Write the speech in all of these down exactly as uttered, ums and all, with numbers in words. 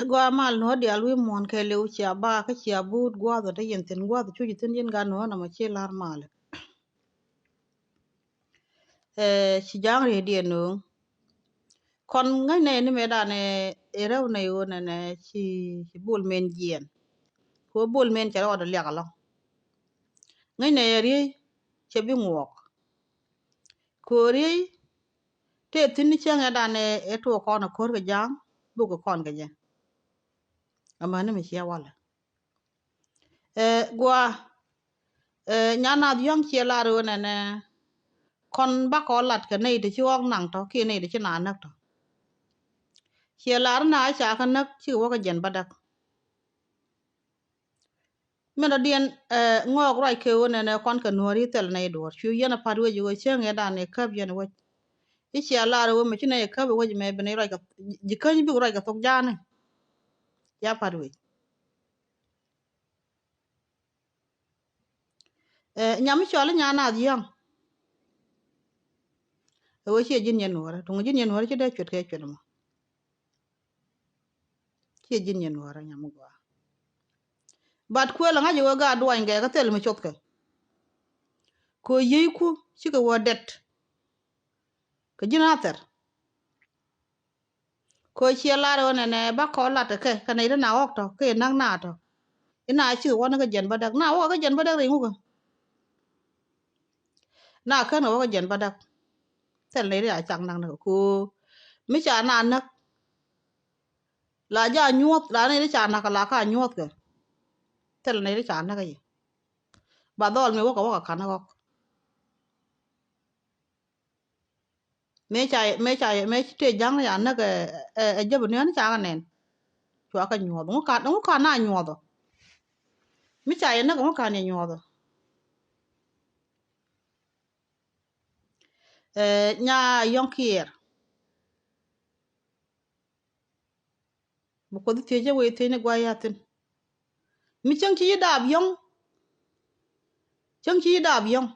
Gua mal nuɔ dial wi̱i̱ muɔ̱ɔ̱n kɛɛliw cia ba kä cia buut gua̱a̱th ɔ te yɛn thi̱n gua̱a̱th cuc thi̱n yɛn gat nuɔ nɔmɔ ci la̱r mal. Ɛ, ci ja̱a̱ŋ ri̱i̱diɛn nööŋ. Kɔn ŋäcnɛ ni mëëdan ɛ rɛw nɛy ɣöö nɛnɛ ci, ci bol men jiɛɛn. Kɛ ɣöö bol men cɛ rɔɔdɛ liak alɔ. Ŋäcnɛ ɛ riey cɛ bi ŋuɔɔk. Kɛ ɣöö riey tëë thi̱n ni cäŋ ɛ dan ɛ tuɔɔk kɔn ɛ ko̱r kɛ ja̱a̱ŋ buk kɛ kɔn kɛ jɛ. Amäni mi ciɛ walɛ. Ɛ, gua, ɛ, nyan nath yɔ̱ŋ ciɛ lar ɣöö nɛnɛ kɔn bakɔ lat kɛ nɛy ti ci ɣɔk naŋ tɔ kiɛ nɛy ti ci na näk tɔ. Ciɛ lar na ca kä näk cikɛ wä kä jɛn bädäk. Min dɔ̱diɛn, ɛ, ŋɔɔk ruac kɛ ɣöö nɛnɛ kɔn kɛ nuɔ̱ɔ̱ri thil nɛy duɔ̱ɔ̱r cu yɛn a pa̱t wec ɣöö cäŋ yɛn dan ɛ käp yɛn wec. I̱ cia lar ɣöö mi ci nɛy ɛ käp wec mɛ bi nɛy ruac kɛ, ji̱ käny bik ruac kɛ thok ja̱a̱ni. Ya pa̱t wec. Ɛ, nyam mi cɔl i̱ nyan nath yɔ̱ŋ. Ɛ ɣöö ciɛ ji̱n yɛn nuɔ̱ɔ̱rä tuŋ ji̱n yɛn nuɔ̱ɔ̱rä ci dee cuet kɛ cuet mɔ. Ciɛ ji̱n yɛn nuɔ̱ɔ̱rä nyam mi gɔaa. But kuël ŋa̱c ɛ ɣöö gaat duany gɛɛ kä thil mi cothkɛ. Kɛ ɣöö yieyku cikɛ wä dɛt. Kɛ ji̱n a thɛr. Kɛ ɣöö ciɛ lar ɣöö nɛnɛ bakɔ lat kɛ kɛ nɛy ti na ɣɔk tɔ kɛ näk na tɔ. Ina cikɛ wä ni kä jɛn bädäk na wä kä jɛn bädäk riŋ wä kä. Na kän kɛ wä kä jɛn bädäk. Thil nɛy ti a cak näk ni kɛ kɛ ɣöö mi ca na näk. La ja nyuɔ̱th la nɛy ti ca näk kɛ la ka nyuɔ̱th kɛ. Thil nɛy ti ca näk kɛ yɛ. Ba dhɔl mi wä kɛ wä kɛ ka̱n ɣɔk. Mëë ca mëë ca mëë tëë ja̱ŋ ya näk ɛ ɛ jäp ni ɣän ca kɛ nɛn. Cua kɛ nyuɔth ŋu kan ŋu kan na nyuɔth ɔ. Mi ca yɛ näk ŋu kan yɛ nyuɔth ɔ. Ɛ nya yɔ̱ŋ kiɛɛr. Mi kuoth thiec cä wee thiec ni guay yathin. Mi cäŋ ci yi daap yɔ̱ŋ. Cäŋ ci yi daap yɔ̱ŋ.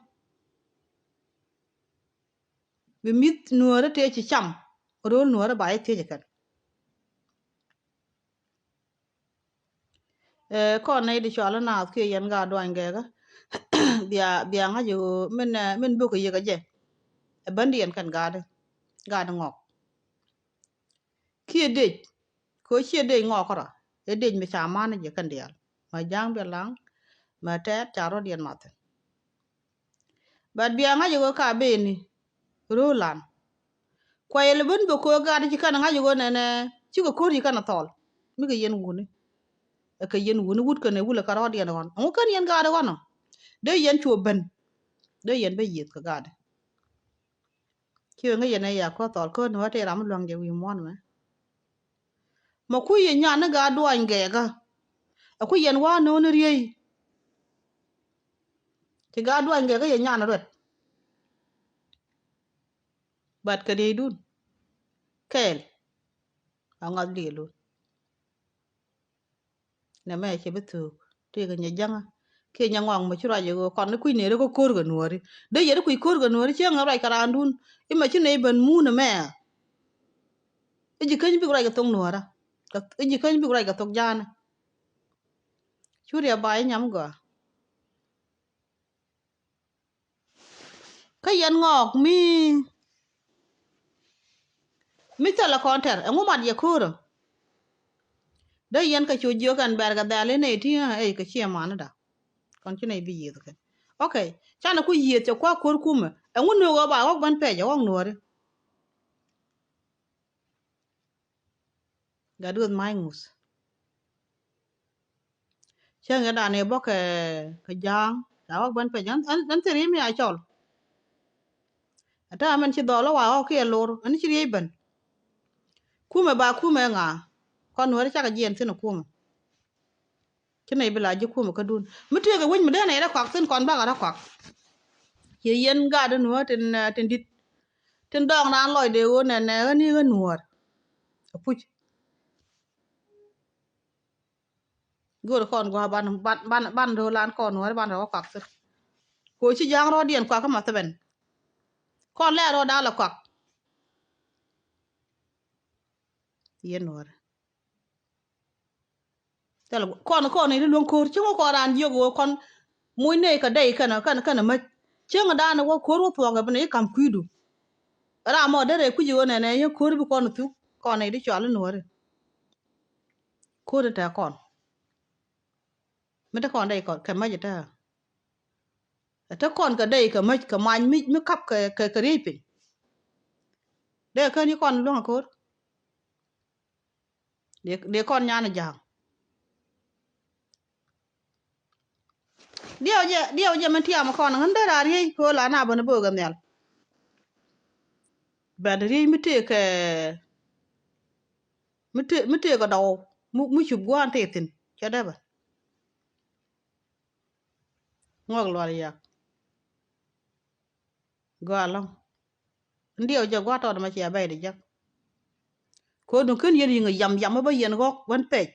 Bi mi̱th nuäärä tëë ci cam. Ro̱l nuäärä ba yi thiec kɛn. Ɛ kɔn nɛy di cɔal naath kiɛ yɛn gaat duany gɛɛkä. Bia bia ŋa̱c ɣöö min ɛ min bök kɛ yek ɛ jɛ. Ɛ bändiɛn kɛn gaat gaat ŋɔk. Kiɛ dec kɛ ɣöö ciɛ dec ŋɔk kärɔa. Ɛ dec mi ca man jɛ kɛn diaal mɛ ja̱a̱ŋ biɛ laŋ mɛ tɛɛt ca rɔ̱diɛn mathɛ. But bia ŋa̱c ɣöö ka beni ro̱o̱lan. Kuayɛ lɛ ben bɛ ko̱o̱k gat ci kɛn ŋa̱c ɣöö nɛnɛ cikɛ ko̱r ci kɛn a thɔl. Mi kɛ yɛn wuni ɛ kɛ yɛn wuni wut kɛn ɛ wulɛ kɛ rɔɔdiɛn ɣɔn ɛŋu kɛn yɛn gat ɣɔn ɔ. Dee yɛn cuɔ ben dee yɛn bä yieth kɛ gat. Ci ɣöö ŋäc yɛn ɛ ya ko̱r thɔl ko̱r ni wä tëë ram mi luäŋ jɛ wi̱i̱ muɔ̱ɔ̱n mɛ. Mɛ kui̱ yɛ nyan ni gaat duany gɛɛkä. Ɛ kui̱ yɛn wa̱a̱ no̱o̱ni riey. Ci gaat duany gɛɛkä yɛ nyan ruɛt. But kɛ riey dun kɛɛl. A ŋath liɛl dun. Nɛ mɛ cɛ bi thuk ti kɛ nyɛ ja̱ŋä. Kiɛ nyɛ ŋɔak mɛ ci ruac ɛ ɣöö kɔn ni kui̱ neri kä ko̱r kɛ nuɔ̱ɔ̱ri. Dee yɛ di kui̱ ko̱r kɛ nuɔ̱ɔ̱ri cieŋ ɛ ruac kɛ raandun. Imɛ ci ney ben muun ɛmɛ. I̱ ji̱ keny bik ruac kɛ thok nuɔ̱ɔ̱rä. I̱ ji̱ keny bik ruac kɛ thok ja̱a̱nä. Cu riɛ ba i̱ nyam gɔaa. Kä yɛn ŋɔɔk mi mi thilɛ kɔn tɛr ɛŋu mat yɛ ko̱rä. Dee yɛn kɛ cu jiök ɛn bɛr kɛ dhɛl in nɛy ti ɛ kɛ ciɛ manida. Kɔn ci nɛy bi yiëth kɛ. Ok. Canɛ ku yiëth cɛ kua̱ ko̱r kumɛ ɛŋu nöök ɣɔp a ɣɔk bän pɛc ɛ ɣɔk nuɔ̱ɔ̱ri. Gat duɔth mac ŋuth. Cäŋ yɛ dan ëë bɔk kɛ kɛ ja̱a̱ŋ ca ɣɔk ben pec ɛn ɛn thil ri̱i̱m ya cɔl. Ata mɛn ci dhɔl wa ɣɔk kiɛ lor ɛn ci riey ben. Kumɛ ba kumɛ ŋa kɔn nuɔ̱ɔ̱ri cakɛ jiɛn thin ɛ kumɛ. Ci nɛy bi la ji̱ kumɛ kädun mi tëëkɛ wec mi dee nɛy rɔ kɔak thin kɔn bakɛ rɔ kɔak. Ciɛ yɛn gat nuɔ̱ɔ̱r tin tin di̱t tin dɔɔŋ raan lɔcdɛ ɣöö nɛnɛ ɣän i̱ ɣän nuɔ̱ɔ̱r. Apuc. Go̱o̱r kɔn gua̱a̱ ban ban ban ban do̱o̱lan kɔn wär ban rɔ kuak thir. Ko ci ja̱a̱ŋ rɔ̱diɛn kuak kä ma thibɛn. Kɔn lɛ rɔ̱ da̱a̱ lɛ kuak. Yɛn wär. Thilɛ kɔn, kɔn ni luäŋ ko̱r. Cieŋ wä kɔn raan jiök ɣöö kɔn muc nɛy kɛ dɛy kɛnɛ, kɛnɛ, kɛnɛ mäc. Cieŋ dan wä ko̱r wä thuɔ̱k ɛ bi nɛ i̱ ka̱m kui̱du. Ram mɔ derɛ kui̱c ɣöö nɛnɛ yɛ ko̱r bi kɔn thuk. Kɔn ni di cɔal i̱ nuɔ̱ɔ̱ri. Ko̱r tɛ kɔn. Mi te kɔn dɛy kɔn kɛ mäc ɛ te. Ɛ te kɔn kɛ dɛy kɛ mäc kɛ mac mi, mi kap kɛ, kɛ, kɛ riey piny. Dee kän i̱ kɔn luäŋ ɛ ko̱r. Dee, dee kɔn nyan ja̱a̱ŋ. Diɛw jɛ, diɛw jɛ min tiam kɔn ŋän dee raa riey kɛ ɣöö la na bän bo̱o̱k ɛ nhial. Bɛn riey mi tëëkɛ, mi tëë, mi tëëkɛ dɔw mi, mi cup gua̱a̱n tëë thi̱n cɛ dee bä. Ŋuɔk lual yak. Gɔaa ɛlɔ̱ŋ. Ndiɛw jɛ gua̱a̱r tɔɔt ɛmɛ cia bɛy di jek. Ko̱du ken yɛn yiŋ yam yam bä yɛn ɣɔ̱k wän pɛc.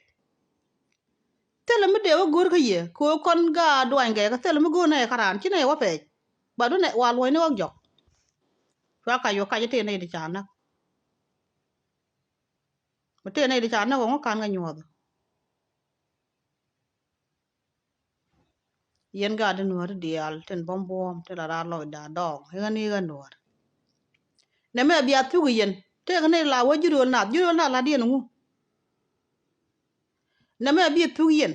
Thilɛ mi dee wä go̱r kä yɛ kɛ ɣöö kɔn gaat duany gɛɛ kɛ thilɛ mi go̱r nɛ kä raan ci nɛ wä pɛc. Bat wä nɛ wa luɔ̱c ni ɣɔ̱k jɔk. Cua kac wä kac tëë nɛy di ca näk. Mi tëë nɛy di ca näk wä ŋu kan kɛ nyuɔth. Yɛn gaat di nuɔ̱ɔ̱ri diaal tin buɔ̱m buɔ̱ɔ̱m tin la raar lɔcda dɔɔŋ i̱ ɣän i̱ ɣän nuɔ̱ɔ̱r. Nɛmɛ bia thuk i̱ yɛn tëëk ni la wä ji̱ rööl nath, ji̱ rööl nath la diɛn ŋu. Nɛmɛ bia thuk yɛn.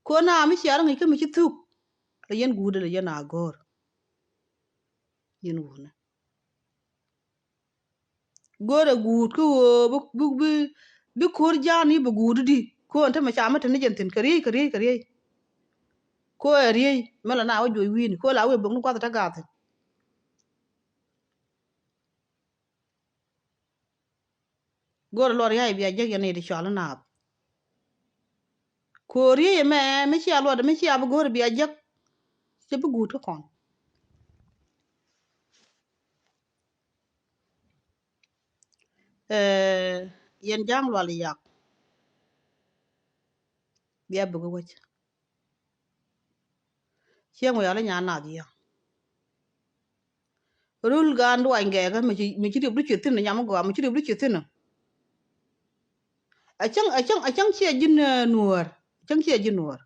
Ko̱n a mi ciar ŋi̱c kä mi ci thuk. La yɛn guut la yɛn a go̱o̱r. Yɛn wuni. Go̱o̱rɛ guut kä ɣöö bi, bi, bi, bi ko̱r ja̱a̱n i̱ bi guut di ko̱n te mɛ ca mi te ni jɛn thi̱n kɛ riey, kɛ riey, kɛ riey. Ko̱ ɛ riey mɛ la na wä juɔc wi̱i̱ni ko̱ la wëë bök ni gua̱th te gaath thi̱n. Go̱o̱rɛ luɔt ria̱a̱c bia jek yɛn i̱ ti cɔal ni naath. Ko̱ riey mɛ mi cia luɔt mi cia bi go̱o̱rɛ bia jek. Cɛ bi guut kä kɔn. Ɛɛ, yɛn ja̱a̱ŋ lual yak. Bia buk wec. Cieŋ wial inya nath yia. Rul gaan duany gɛɛkä mi ci, mi ci riep du ci thin nyam gɔaa mi ci riep du ci thin. Acäŋ, acäŋ, acäŋ ciɛ ji̱n, eh, nuäär. Acäŋ ciɛ ji̱n nuäär.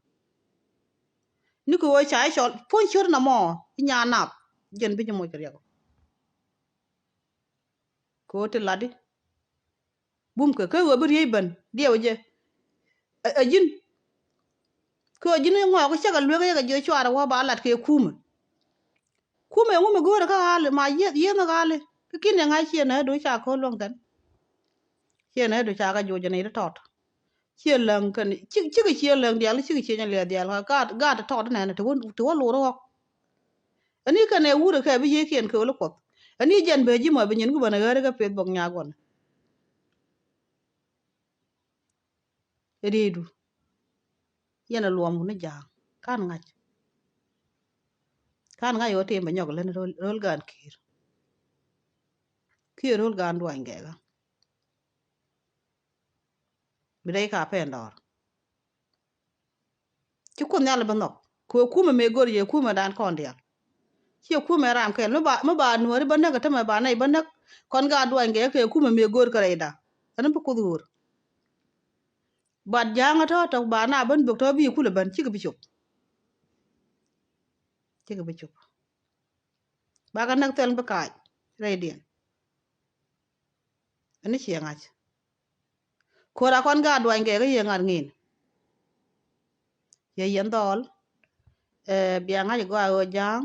Ni kɛ ɣöö ca i̱ cɔl puɔ̱ny ciöt na mɔ inya nath. Jɛn bi ji̱ moc kɛ riɛk. Kɛ ɣöö ti latdi. Bum kɛ kä ɣöö bi riey ben diɛw jɛ. Ɛ, ɛ ji̱n. Kɛ ɣöö ji̱n ŋɔɔk cäk ɛ luek yɛ kɛ jiö cuarɛ wä ba lat kɛ kumɛ. Kumɛ ŋumɛ go̱o̱rɛ kä ɣa̱li ma yieth, yieth ni ɣa̱li. Kä ki̱n ɛ ŋa̱c ciɛ nɛ du ca ko̱r luäŋ kɛn. Ciɛ nɛ du ca kɛ joc jɛ ni ri tɔt. Ciɛ läŋ kɛn, ci, cikɛ ciɛ läŋ diaal, cikɛ ciɛ nyɛ liɛth diaal. Kä gaat, gaat tɔt nɛn ti wä, ti wä lor ɣɔk. Ani kɛn ɛ wurɛ kɛ bi yiëëkiɛn kɛ wä li Kuɔth. Ani jɛn bɛ ji̱ mɔ bi nyin ku bän ɛ ɣäri kɛ pieth bok nyaagɔn. Ɛ rieydu. Yɛn ɛ luɔm wuni ja̱a̱ŋ. Kan ŋa̱c. Kan ŋa̱c ɣöö tim bɛ nyɔk län ro̱l, ro̱l gaan ki̱i̱r. Kiɛ ro̱l gaan duany gɛɛkä. Bi rɛy ka pɛn dɔɔr. Ci Kuoth Nhial bi nhɔk. Kɛ kumɛ mëë go̱r yɛ kumɛ dan kɔn diaal. Ciɛ kumɛ ram kɛl mi ba, mi ba nuɔri bä näk, tämɛ ba nɛy bä näk. Kɔn gaat duany gɛɛkä kɛ kumɛ mëë go̱r kä rɛyda. Ɛn bi Kuoth ɣöör. Bat ja̱a̱ŋ tɔ̱ tɔ̱ ba na bän bök tɔ̱ bi kulɛ bän cikɛ bi cop. Cikɛ bi cop. Bakɛ näk thil bi kac rɛydiɛn. Ɛn ni ciɛ ŋa̱c. Ko̱ra kɔn gaat duany gɛɛkä yɛ ŋa̱t ŋin. Yɛ yɛn dhɔɔl. Ɛ, bia ŋa̱c gɔaa ɣöö ja̱a̱ŋ.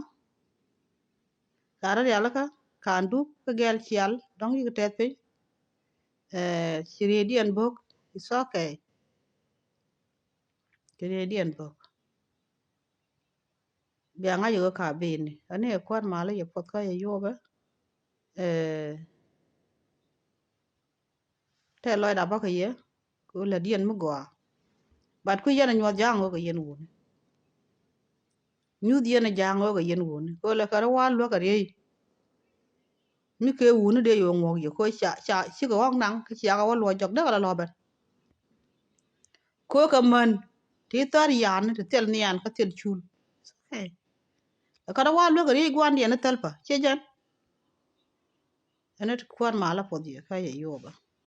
Lar rialikä kan duk kä gɛl cial dɔ̱ŋ yik tɛth piny. Ɛ, ci riediɛn bo̱k. It's okay. Ci riediɛn bo̱k. Bia ŋa̱c ɣöö ka bini ani ɛ kua̱r mal yɛ puɔth kä yɛ yuɔpɛ. Ɛ, tɛ lɔcda bä kɛ yɛ kɛ ɣöö lät yɛn mi gɔaa. Bat kui̱ yɛn ɛ nyuɔth ja̱a̱ŋ ɣöö kɛ yɛn wuni. Nyuth yɛn ɛ ja̱a̱ŋ ɣöö kɛ yɛn wuni kɛ ɣöö lɛ kɛ rɔ wa̱a̱ luäk kɛ riey. Mi kɛ wuni dee yɛ ɣöö ŋuɔ̱k yɛ kɛ ɣöö ca, ca cikɛ ɣɔ̱k naŋ kä ciakɛ wä luɔ̱c jɔk dee kɛ lɔ lɔ̱ɔ̱ ben. Kɛ ɣöö kɛ män ti thär yan ti thil nhian kä thil cul. Ɛ, kä rɔ wa̱a̱ luäk kɛ riey gua̱a̱ndiɛn ni thäl pä ciɛ jɛn. Ɛn ti kuäär malä puɔth yɛ kä yɛ yuɔpä.